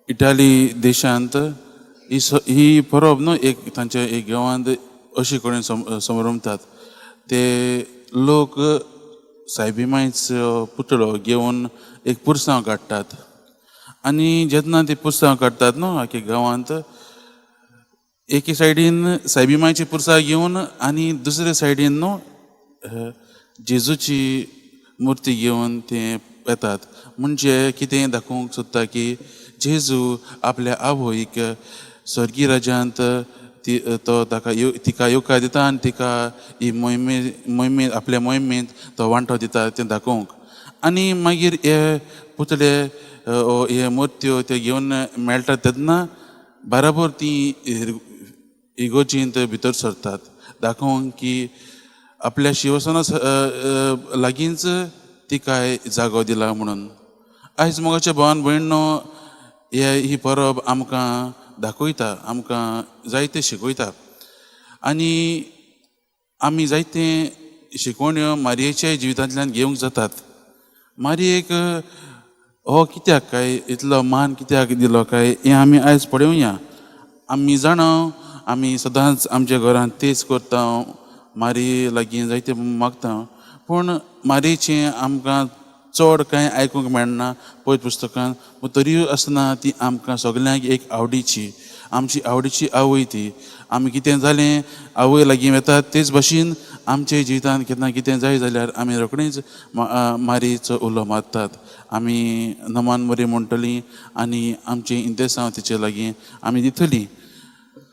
इटाली देशांत ही ही परब न्हू एक तांच्या एक गांवांत अशे कडेन समरंभतात. ते लोक सायबी मांयचो पुतळो घेवन एक पुरसांव काडटात आनी जेन्ना ती पुरसांव काडटात न्हू आख्या गांवांत एके सायडीन सायबी मांयची पुरसां घेवन आनी दुसरे सायडीन न्हू जेजूची मुर्ती घेवन ते येतात. म्हणजे कितें दाखोवंक सोदता की जेजू आपल्या आवयक स्वर्गीय राज्यांत ती तो ताका तिका येवकार दिता आनी तिका ही मोहिमे मोहिमे आपल्या मोहिमेंत तो वांटो दिता तें दाखोवंक. आनी मागीर हे पुतळे हे मुर्त्यो ते घेवन मेळटात तेन्ना बराबर ती इगोर्जींत भितर सरतात, दाखोवंक की आपल्या शिवसना लागींच तिकाय जागो दिला म्हणून. आयज मोगाच्या भावान भयणो हे ही परब आमकां दाखयता, आमकां जायतें शिकयता आनी आमी जायते शिकवण्यो मारयेच्या जिवितांतल्यान घेवंक जातात. मारयेक हो कित्याक काय इतलो मान कित्याक दिलो काय हें आमी आयज पळोवया. आमी जाणा आमी सदांच आमच्या घरांत तेच करता, मारये लागीं जायते मागता, पूण मारयेचें आमकां चड कांय आयकूंक मेळना पयत पुस्तकान. पूण तरीय आसतना ती आमकां सगल्यांक एक आवडीची, आमची आवडीची आवय ती. आमी कितें जालें आवय लागीं वतात तेच भाशेन आमच्या जिवितांत केन्ना कितें जाय जाल्यार आमी रोखडीच मारयेचो उलो मारतात, आमी नमान मरी म्हणटलीं आनी आमचें इंतेसांव तिचे लागीं आमी दितलीं.